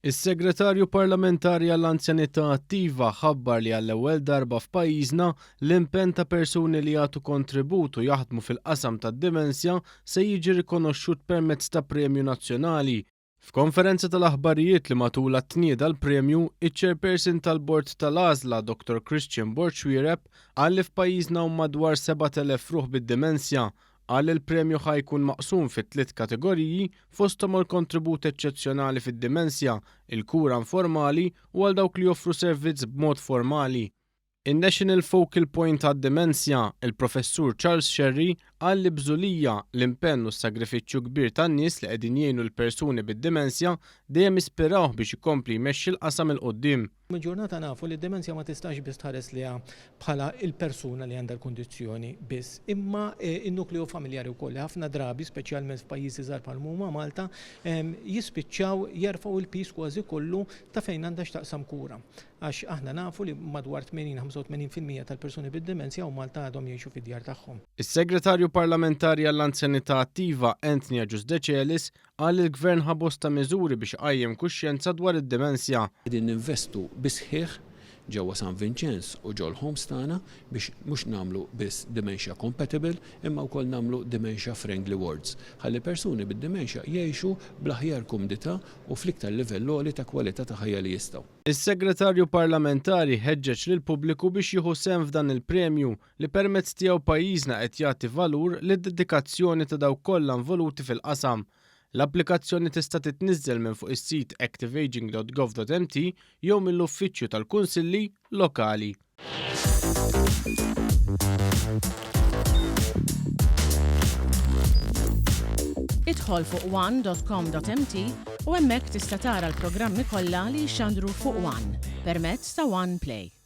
Is-Segretarju Parlamentari għall-Anzjanità Attiva ħabbar li għall-ewwel darba f'pajjiżna l-impenn ta' persuni li jagħtu kontribut u jaħdmu fil-qasam tad-dimensja se jiġi rikonoxxut permezz ta' premju nazzjonali. F'konferenza tal-aħbarijiet li matulha tnieda l-premju, iċ-Chairperson tal-Bord tal-Għażla Dottor Christian Borg Xuereb qal li f'pajjiżna hawn madwar 7,000 ruħ bid-dimensja Qal li l-premju ħa jkun maqsum fi tliet kategoriji fosthom għall-kontribut eċċezzjonali fid-dimensja, il-kura informali u għal dawk li joffru servizz b'mod formali. In-National Focal Point għad-Dimensja, il-Professur Charles Scerri, qal li bżulija, l-impenn u s-sagrifiċċju kbir tan-nies li qegħdin jgħinu l-persuni bid-dimensja dejjem ispirawh biex ikompli jmexxi l-qasam 'il quddiem. Ġurnata nafu li d-demenzja ma tistax biss tħares lejha bħala l-persuna li għandha l-kundizzjoni biss, imma n-nukleu familjari wkoll li ħafna drabi, speċjalment f'pajjiżi żgħar bħal huma Malta, jispiċċaw jerfgħu l-piż kważi kollu ta' fejn għandha x'taqsam kura. Għax aħna nafu li madwar 80-85% tal-persuni bid-demenzja hawn Malta għadhom jgħixu fid-djar tagħhom. Is-Segretarju Parlamentari għall-Anzjanità Attiva Anthony Agius Decelis Qal li l-Gvern ħa bosta miżuri biex iqajjem kuxjenza dwar id-dimensja. Qegħdin ninvestu bis-sħiħ ġewwa San Vinċenz u ġol-homes tagħna biex mhux nagħmlu biss dementia compatible imma wkoll nagħmlu dementia friendly wards ħalli persuni bid-dementia jgħixu bl-aħjar kumdità u fl-iktar livell għoli ta' kwalità ta' ħajja li jistgħu. Is-Segretarju Parlamentari ħeġġeġ lill-pubbliku biex jieħu sehem f'dan il-premju li permezz tiegħu pajjiżna qed jagħti valur lid-dedikazzjoni ta' dawk kollha involuti fil-qasam. L-applikazzjoni tista' titniżżel minn fuq is-sit activeageing.gov.mt jew mill-uffiċċju tal-Kunsilli Lokali. Idħol fuq one.com.mt u hemmhekk tista' tara l-programmi kollha li jixxandru fuq One permezz ta' One Play.